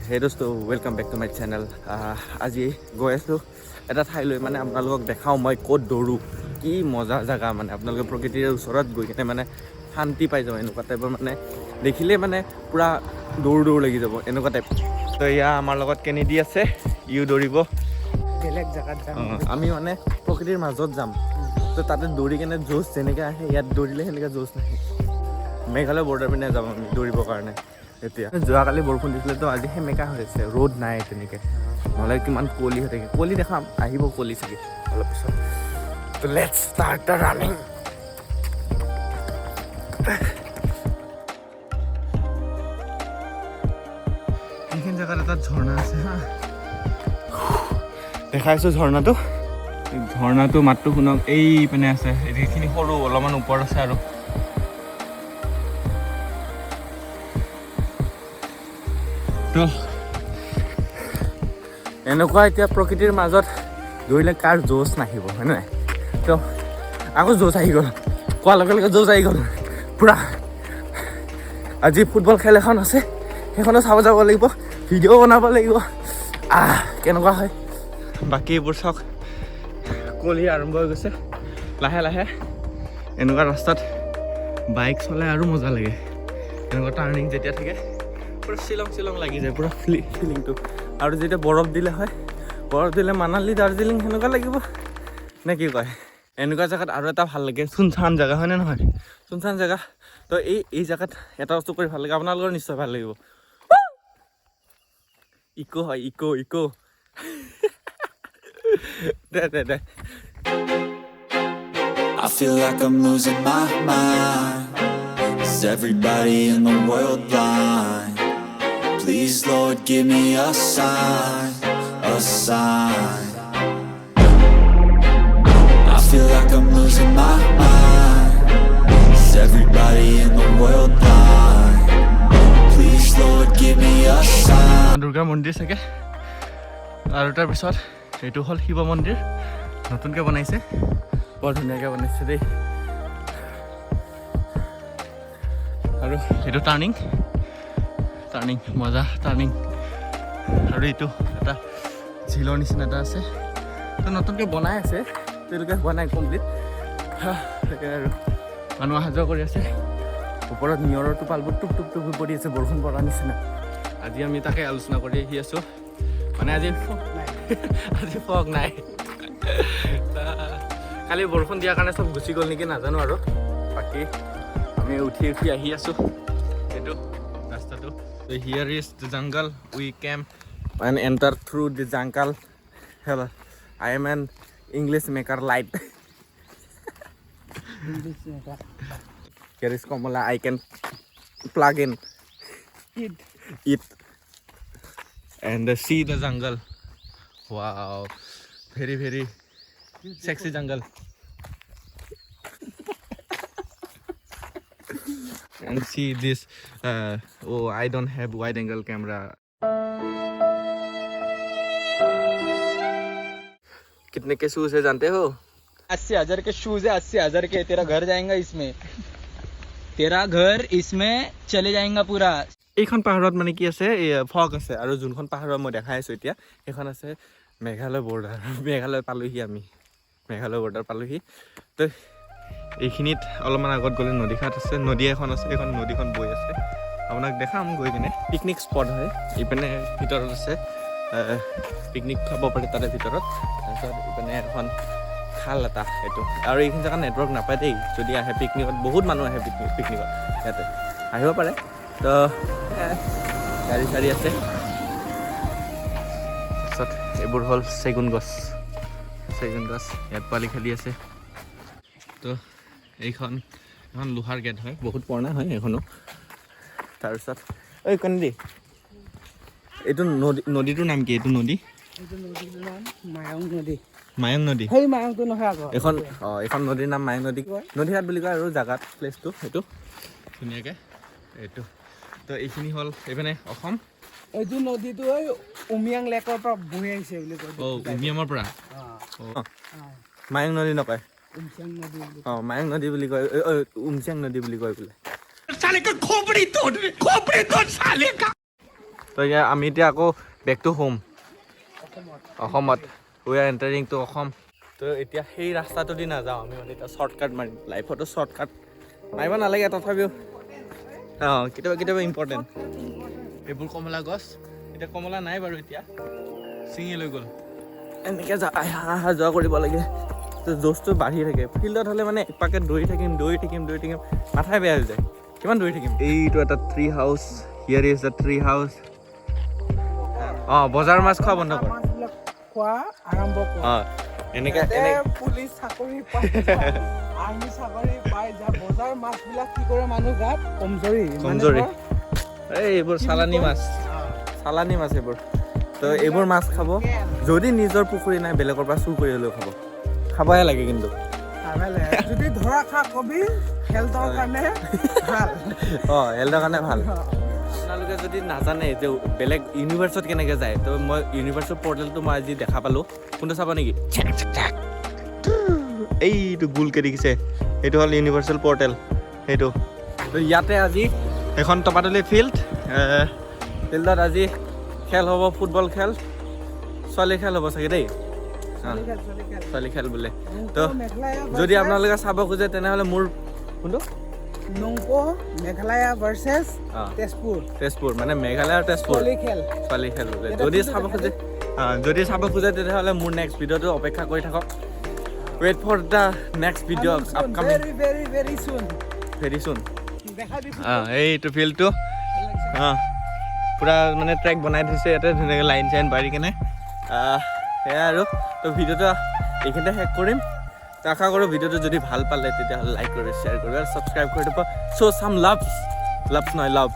হে দোস্ত, welcome back to my channel. আজি গৈ আছোঁ এটা ঠাইলৈ, মানে আপোনালোকক দেখাওঁ মই ক'ত দৌৰোঁ। কি মজা জেগা, মানে আপোনালোকে প্ৰকৃতিৰ ওচৰত গৈ কিনে মানে শান্তি পাই যাব। এনেকুৱা টাইপৰ, মানে দেখিলেই মানে পূৰা দৌৰ দৌৰ লাগি যাব, এনেকুৱা টাইপ। তো এয়া আমাৰ লগত কেনেডি আছে, ইও দৌৰিব। বেলেগ জেগাত যাম। অঁ, আমি মানে প্ৰকৃতিৰ মাজত যাম। তো তাতে দৌৰি কেনে জোচ যেনেকৈ আহে, ইয়াত দৌৰিলে সেনেকৈ জোচ নাহে। মেঘালয় বৰ্ডাৰ পিনে যাম আমি দৌৰিবৰ কাৰণে। এতিয়া যোৱাকালি বৰষুণ দিছিলে, তো আজি সেমেকা হৈ আছে, ৰ'দ নাই তেনেকৈ। নহ'লে কিমান কুঁৱলী হৈ থাকে। কুঁৱলী দেখাম, আহিব কুঁৱলী চাগে অলপ পিছত। তো let's start the running. এইখিনি জেগাত এটা ঝৰ্ণা আছে। হা, দেখাইছোঁ ঝৰ্ণাটো। ঝৰ্ণাটো মাতটো শুনক। এই পিনে আছে, এইখিনি সৰু, অলপমান ওপৰত আছে। আৰু তো এনেকুৱা এতিয়া প্ৰকৃতিৰ মাজত দৌৰিলে কাৰ জোচ নাহিব, হয় নাই? তো আকৌ জোচ আহি গ'ল, কোৱাৰ লগে লগে জোচ আহি গ'ল পূৰা। আজি ফুটবল খেল এখন আছে, সেইখনো চাব যাব লাগিব, ভিডিঅ' বনাব লাগিব। আহ, কেনেকুৱা হয়। বাকী এইবোৰ চাওক, কুঁৱলী আৰম্ভ হৈ গৈছে লাহে লাহে। এনেকুৱা ৰাস্তাত বাইক চলাই আৰু মজা লাগে। এনেকুৱা টাৰ্ণিং যেতিয়া থাকে, পূৰা শ্বিলং শ্বিলং লাগি যায় পূৰা ফিলিংটো। আৰু যেতিয়া বৰফ দিলে হয়, বৰফ দিলে মানালী, দাৰ্জিলিং সেনেকুৱা লাগিব নে কি কয়। এনেকুৱা জেগাত আৰু এটা ভাল লাগে, চুনচান জেগা, হয়নে নহয়? চুনচান জেগা। তো এই জেগাত এটা বস্তু কৰি ভাল লাগে, আপোনালোকৰ নিশ্চয় ভাল লাগিব। ইক' হয়, ইক' ইক'। দে দে দে। I feel like I'm losing my mind. Is everybody in the world blind? Please, Lord, give me a sign, a sign. I feel like I'm losing my mind. Is everybody in the world blind? Please, Lord, give me a sign. Durga মন্দিৰ চাগে। আৰু তাৰপিছত এইটো হ'ল শিৱ মন্দিৰ, নতুনকৈ বনাইছে, বৰ ধুনীয়াকৈ বনাইছে দেই। আৰু এইটো টাৰ্ণিং, টাৰ্ণিং, মজা টাৰ্ণিং। আৰু এইটো এটা ঝিলৰ নিচিনা এটা আছে। তো নতুনকৈ বনাই আছে, তেওঁলোকে হোৱা নাই কমপ্লিট। তাকে আৰু মানুহ অহা যোৱা কৰি আছে। ওপৰত নিয়ৰৰ টোপালবোৰ টুপ টুপ টুপ পৰি আছে, বৰষুণ পৰাৰ নিচিনা। আজি আমি তাকে আলোচনা কৰি আহি আছোঁ, মানে আজি ফগ নাই। কালি বৰষুণ দিয়াৰ কাৰণে চব গুচি গ'ল নেকি, নাজানো। আৰু বাকী আমি উঠি উঠি আহি আছোঁ। এইটো ৰাস্তাটো। Here is the jungle. We came and enter through the jungle. I am an English maker light. Here is Kamala. I can plug in it and see the jungle. Wow, very very sexy jungle. And see this, oh, I don't have wide angle camera. कितने के shoes है, जानते हो? 80,000 के shoes है, 80,000 के। तेरा घर जाएगा इसमें, तेरा घर इसमें चले जाएगा पूरा। এইখন পাহাৰত মানে কি আছে, এই ফগ আছে। আৰু যোনখন পাহাৰত মই দেখাই আছোঁ এতিয়া, সেইখন আছে মেঘালয় বৰ্ডাৰ। মেঘালয় পালোহি আমি, মেঘালয় বৰ্ডাৰ পালোহি। তো এইখিনিত অলপমান আগত গ'লে নদীখাট আছে, নদী এখন আছে, এইখন নদীখন বৈ আছে, আপোনাক দেখাম গৈ কিনে। পিকনিক স্পট হয়, ইপিনে ভিতৰত আছে, পিকনিক খাব পাৰি তাৰে ভিতৰত। তাৰপিছত ইপিনে এখন খাল এটা এইটো। আৰু এইখিনি জেগাত নেটৱৰ্ক নাপায় দেই। যদি আহে পিকনিকত, বহুত মানুহ আহে পিকনিকত ইয়াতে আহিব পাৰে। তো গাড়ী চাড়ী আছে। তাৰপিছত এইবোৰ হ'ল চেগুন গছ, চেগুন গছ, ইয়াত পোৱালি খেলি আছে। তো এইখন এখন লোহাৰ গেট হয়, বহুত পুৰণা হয় এইখনো। তাৰপিছত ঐ কন্দী, এইটো নদী, নদীটোৰ নাম কি? এইটো নদী? এইটো নদীটোৰ নাম মায়ং নদী। মায়ং নদী। সেই মায়ংটো নহয় আকৌ। এইখন, অঁ, এইখন নদীৰ নাম মায়ং নদী, নদীঘাট বুলি কয়। আৰু জাগাত প্লেচটো সেইটো ধুনীয়াকৈ এইটো। তো এইখিনি হ'ল এইপিনে অসম। এইটো নদীটো এই উমিয়াং লেকৰ পৰা বৈ আহিছে বুলি কয়। অঁ, উমিয়ামৰ পৰা। অঁ। অঁ, মায়ং নদী নকয়? উমচিয়াং নদী বুলি। অঁ, মায়ং নদী বুলি কয়, উমচিয়াং নদী বুলি কয় বোলে। তো এতিয়া আমি এতিয়া আকৌ বেক টু হোম, অসমত। We are entering to Assam. তো এতিয়া সেই ৰাস্তাটো দি নাযাওঁ আমি, মানে এতিয়া শ্বৰ্টকাট মাৰিম। লাইফতো শ্বৰ্টকাট মাৰিব নালাগে, তথাপিও অঁ কেতিয়াবা কেতিয়াবা ইম্পৰ্টেণ্ট। এইবোৰ কমলা গছ, এতিয়া কমলা নাই বাৰু, এতিয়া ছিঙি লৈ গ'ল। এনেকৈ যা অহা যোৱা কৰিব লাগে, তো জোচটো বাঢ়ি থাকে। ফিল্ডত হ'লে মানে একপাকে দৌৰি থাকিম, দৌৰি থাকিম, দৌৰি থাকিম, মাথাই বেয়া হৈ যায়, কিমান দৌৰি থাকিম। এইটো এটা tree house. Here is the tree house. অঁ, বজাৰ মাছ খোৱা বন্ধ কৰ। মাছবিলাক খোৱা আৰম্ভ কৰ। অঁ, এনেকৈ ইয়াতে এনে পুলিচ চাকৰি পাই যা, আৰ্মি চাকৰি পাই যা। বজাৰ মাছবিলাক কি কৰে, মানুহ গাত কমজোৰি মানে। কমজোৰি। ধৰ, এই এইবোৰ চালানী মাছ, চালানী মাছ এইবোৰ। তো এইবোৰ মাছ খাব, যদি নিজৰ পুখুৰী নাই, বেলেগৰ পৰা চুৰ কৰি হ'লেও খাব, খাবহে লাগে কিন্তু। খাবেলে। যদি ধৰা খা কবি, হেল্থৰ কাৰণে ভাল। অঁ, হেল্থৰ কাৰণে ভাল। আপোনালোকে যদি নাজানে যে বেলেগ ইউনিভাৰ্চত কেনেকৈ যায়, তো মই ইউনিভাৰ্চৰ পৰ্টেলটো মই আজি দেখা পালোঁ। কোনটো চাব নেকি? এইটো গোলকে দেখিছে, সেইটো হ'ল ইউনিভাৰ্চেল পৰ্টেল সেইটো। তো ইয়াতে আজি এখন টপাতলি ফিল্ড, ফিল্ডত আজি খেল হ'ব, ফুটবল খেল, ছোৱালী খেল হ'ব চাগে দেই। ছোৱালী খেল, ছোৱালী খেল। ছোৱালী খেল বোলে। তো মেঘালয়া যদি আপোনালোকে চাব খোজে, তেনেহ'লে মোৰ কোনটো নংপো মেঘালয়া ভাৰ্চেছ তেজপুৰ। তেজপুৰ, মানে মেঘালয় আৰু তেজপুৰ। ছোৱালী খেল। ছোৱালী খেল বোলে। এটা যদি কোনটো চাব দেখা? খোজে, যদি চাব খোজে, তেতিয়াহ'লে মোৰ নেক্সট ভিডিঅ'টো অপেক্ষা কৰি থাকক। Wait for the next video upcoming. Very very very soon. Very soon. দেখা দিছোঁ। এইটো ফিল্ডটো পূৰা মানে ট্ৰেক বনাই থৈছে ইয়াতে ধুনীয়াকৈ লাইন চাইন পাৰি কেনে। সেয়াই আৰু। তো ভিডিঅ'টো এইখিনিতে শেষ কৰিম। তো আশা কৰোঁ ভিডিঅ'টো যদি ভাল পালে, তেতিয়াহ'লে লাইক কৰিব, শ্বেয়াৰ কৰিব আৰু ছাবস্ক্ৰাইব কৰি দিব। চ' চাম লাভ, লাভ নহয়, লাভ।